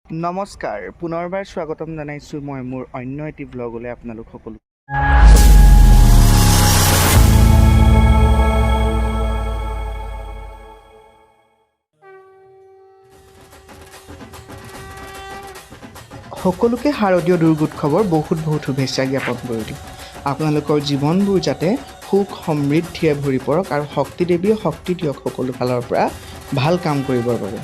নমস্কাৰ, পুনৰবাৰ স্বাগতম জনাইছোঁ মই মোৰ অন্য এটি ভ্লগলৈ আপোনালোক সকলো। সকলোকে শাৰদীয় দুৰ্গোৎসৱৰ বহুত বহুত শুভেচ্ছা জ্ঞাপন কৰিলোঁ। আপোনালোকৰ জীৱনবোৰ যাতে সুখ সমৃদ্ধিৰে ভৰি পৰক আৰু শক্তি দেৱীয়ে শক্তি দিয়ক সকলো ফালৰ পৰা ভাল কাম কৰিবৰ বাবে।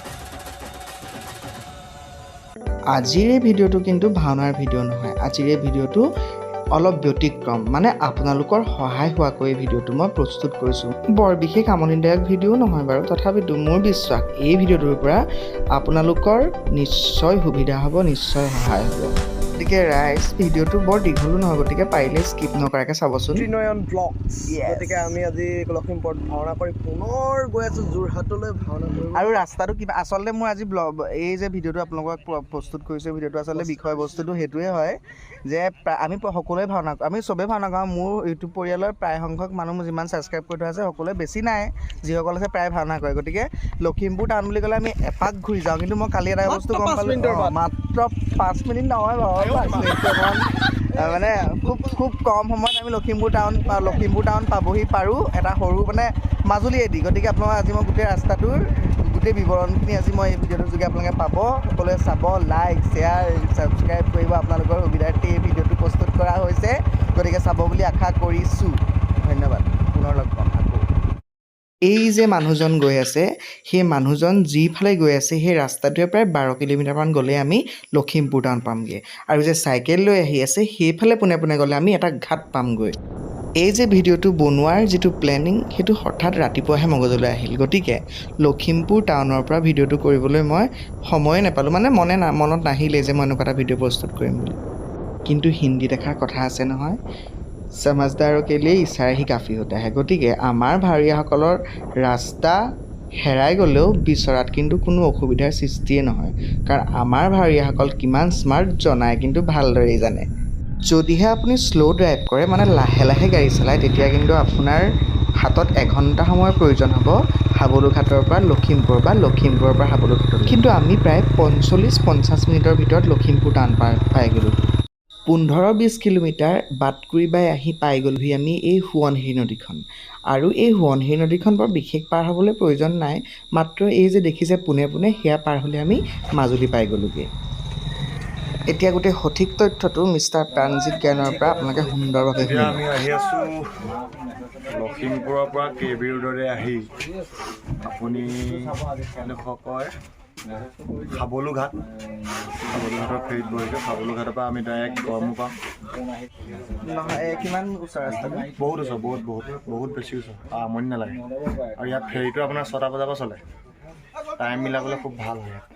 আজিৰ এই ভিডিঅ'টো কিন্তু ভাওনাৰ ভিডিঅ' নহয়। আজিৰ এই ভিডিঅ'টো অলপ ব্যতিক্ৰম, মানে আপোনালোকৰ সহায় হোৱাকৈ এই ভিডিঅ'টো মই প্ৰস্তুত কৰিছোঁ। বৰ বিশেষ আমনিদায়ক ভিডিঅ' নহয় বাৰু, তথাপিতো মোৰ বিশ্বাস এই ভিডিঅ'টোৰ পৰা আপোনালোকৰ নিশ্চয় সুবিধা হ'ব, নিশ্চয় সহায় হ'ব। গতিকে ৰাইজ, ভিডিঅ'টো বৰ দীঘলো নহয়, গতিকে পাৰিলে স্কিপ নকৰাকৈ চাবচোন। ত্ৰিনয়ন ব্লগছ। Yes. গতিকে আমি আজি লখিমপুৰত ভাওনা কৰি পুনৰ গৈ আছো যোৰহাটলৈ ভাওনা কৰিব। আৰু ৰাস্তাটো কিবা আচলতে মোৰ আজি ব্লগ, এই যে ভিডিঅ'টো আপোনালোকক প্ৰস্তুত কৰিছোঁ, ভিডিঅ'টো আচলতে বিষয়বস্তুটো সেইটোৱে হয় যে আমি সকলোৱে ভাওনা, আমি চবেই ভাওনা গাওঁ। মোৰ ইউটিউব পৰিয়ালৰ প্ৰায় সংখ্যক মানুহ, মোৰ যিমান ছাবস্ক্ৰাইব কৰি থোৱা আছে সকলোৱে, বেছি নাই, যিসকল আছে প্ৰায় ভাওনা কৰে। গতিকে লখিমপুৰ টাউন বুলি ক'লে আমি এপাক ঘূৰি যাওঁ। কিন্তু মই কালি এটা বস্তু গম 5 পালোঁ, মিনিটৰ বাট। মাত্ৰ 5 মিনিট নহয় বাৰু, 5 মিনিট অকণমান, মানে খুব খুব কম সময়ত আমি লখিমপুৰ টাউন পাবহি পাৰোঁ, এটা সৰু মানে মাজুলীয়েদি। গতিকে আপোনালোকক আজি মই গোটেই ৰাস্তাটোৰ গোটেই বিৱৰণখিনি আজি মই এই ভিডিঅ'টোৰ যোগে আপোনালোকে পাব। সকলোৱে চাব, লাইক, শ্বেয়াৰ, ছাবস্ক্ৰাইব কৰিব। আপোনালোকৰ সুবিধাৰ্থে এই ভিডিঅ'টো প্ৰস্তুত কৰা হৈছে, গতিকে চাব বুলি আশা কৰিছোঁ। ধন্যবাদ, পুনৰ লগ পাম আকৌ। এই যে মানুহজন গৈ আছে, সেই মানুহজন যিফালে গৈ আছে সেই ৰাস্তাটোৱে প্ৰায় 12 কিলোমিটাৰমান গ'লে আমি লখিমপুৰ টাউন পামগৈ। আৰু যে চাইকেল লৈ আহি আছে, সেইফালে পোনে পোনে গ'লে আমি এটা ঘাট পামগৈ। এই যে ভিডিঅ'টো বনোৱাৰ যিটো প্লেনিং, সেইটো হঠাৎ ৰাতিপুৱাহে মগজলৈ আহিল। গতিকে লখিমপুৰ টাউনৰ পৰা ভিডিঅ'টো কৰিবলৈ মই সময়ে নাপালোঁ, মানে মনে না মনত নাহিলেই যে মই এনেকুৱা এটা ভিডিঅ' প্ৰস্তুত কৰিম বুলি। কিন্তু হিন্দীত এষাৰ কথা আছে নহয়, "समझदारों के लिए इशारा ही काफ़ी होता है"। গতিকে আমাৰ ভাৱৰীয়াসকলৰ ৰাস্তা হেৰাই গ'লেও বিচৰাত কিন্তু কোনো অসুবিধাৰ সৃষ্টিয়ে নহয়, কাৰণ আমাৰ ভাৱৰীয়াসকল কিমান স্মাৰ্ট জনাই কিন্তু ভালদৰেই জানে। যদিহে আপুনি শ্ল' ড্ৰাইভ কৰে, মানে লাহে লাহে গাড়ী চলায়, তেতিয়া কিন্তু আপোনাৰ হাতত এঘণ্টা সময়ৰ প্ৰয়োজন হ'ব হাবলুঘাটৰ পৰা লখিমপুৰ বা লখিমপুৰৰ পৰা হাবলুঘাটলৈ। কিন্তু আমি প্ৰায় 45-50 মিনিটৰ ভিতৰত লখিমপুৰ টাউন পাই গ'লোঁ। 15-20 কিলোমিটাৰ বাটকুৰি বাই আহি পাই গ'লোহি আমি এই সোৱণশিৰি নদীখন। আৰু এই সোৱণশিৰি নদীখন বৰ বিশেষ পাৰ হ'বলৈ প্ৰয়োজন নাই, মাত্ৰ এই যে দেখিছে পোনে পোনে, সেয়া পাৰ হ'লে আমি মাজুলী পাই গ'লোগৈ। এতিয়া গোটেই সঠিক তথ্যটো মিষ্টাৰ প্ৰাণজিৎ জ্ঞানৰ পৰা আপোনালোকে সুন্দৰভাৱে এতিয়া শুনিব। আমি আহি আছোঁ লখিমপুৰৰ পৰা কে বি ৰোডৰে আহি আপুনি এডোখৰ কয় খাবলুঘাট, খাবলুঘাটৰ ফেৰীত বহিছোঁ। খাবলুঘাটৰ পৰা আমি ডাইৰেক্ট গড়মূৰ পাম। নহয়, কিমান ওচৰ ৰাস্তাটো? বহুত ওচৰ, বহুত বহুত বহুত বেছি ওচৰ আৰু আমনি নালাগে। আৰু ইয়াত ফেৰীটো আপোনাৰ 6টা বজাৰ পৰা চলে, টাইম মিলাবলৈ খুব ভাল হয় ইয়াত।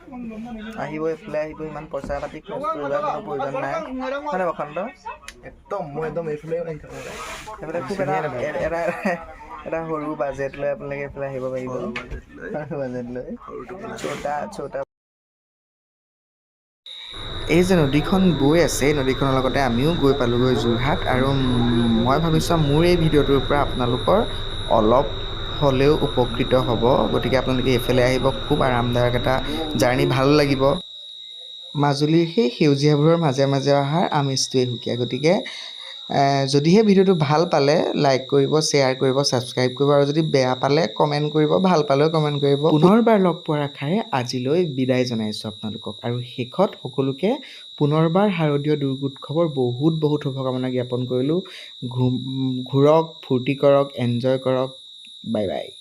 আহিব, এইফালে আহিব, ইমান পইচা পাতি খৰচ কৰিব কোনো প্ৰয়োজন নাই, হয়নে বসন্ত? একদম, মই একদম এইফালে আহি থাকোঁ। সেইফালে খুব এটা এটা এটা সৰু বাজেট লৈ আপোনালোকে এইফালে আহিব পাৰিব। সৰু বাজেট লৈ छोटा छोटा। এই যে নদীখন বৈ আছে, এই নদীখনৰ লগতে আমিও গৈ পালোগৈ যোৰহাট। আৰু মই ভাবিছোঁ মোৰ এই ভিডিঅ'টোৰ পৰা আপোনালোকৰ অলপ হ'লেও উপকৃত হ'ব। গতিকে আপোনালোকে এইফালে আহিব, খুব আৰামদায়ক এটা জাৰ্ণি, ভাল লাগিব। মাজুলীৰ সেই সেউজীয়াবোৰৰ মাজে মাজে অহাৰ আমেজটোৱেই সুকীয়া। গতিকে যদিহে ভিডিঅ'টো ভাল পালে লাইক কৰিব, শ্বেয়াৰ কৰিব, ছাবস্ক্ৰাইব কৰিব আৰু যদি বেয়া পালে কমেণ্ট কৰিব, ভাল পালেও কমেণ্ট কৰিব। পুনৰবাৰ লগ পোৱাৰ আশাৰে আজিলৈ বিদায় জনাইছোঁ আপোনালোকক। আৰু শেষত সকলোকে পুনৰবাৰ শাৰদীয় দুৰ্গোৎসৱৰ বহুত বহুত শুভকামনা জ্ঞাপন কৰিলোঁ। ঘূৰক, ফূৰ্তি কৰক, এনজয় কৰক। Bye bye.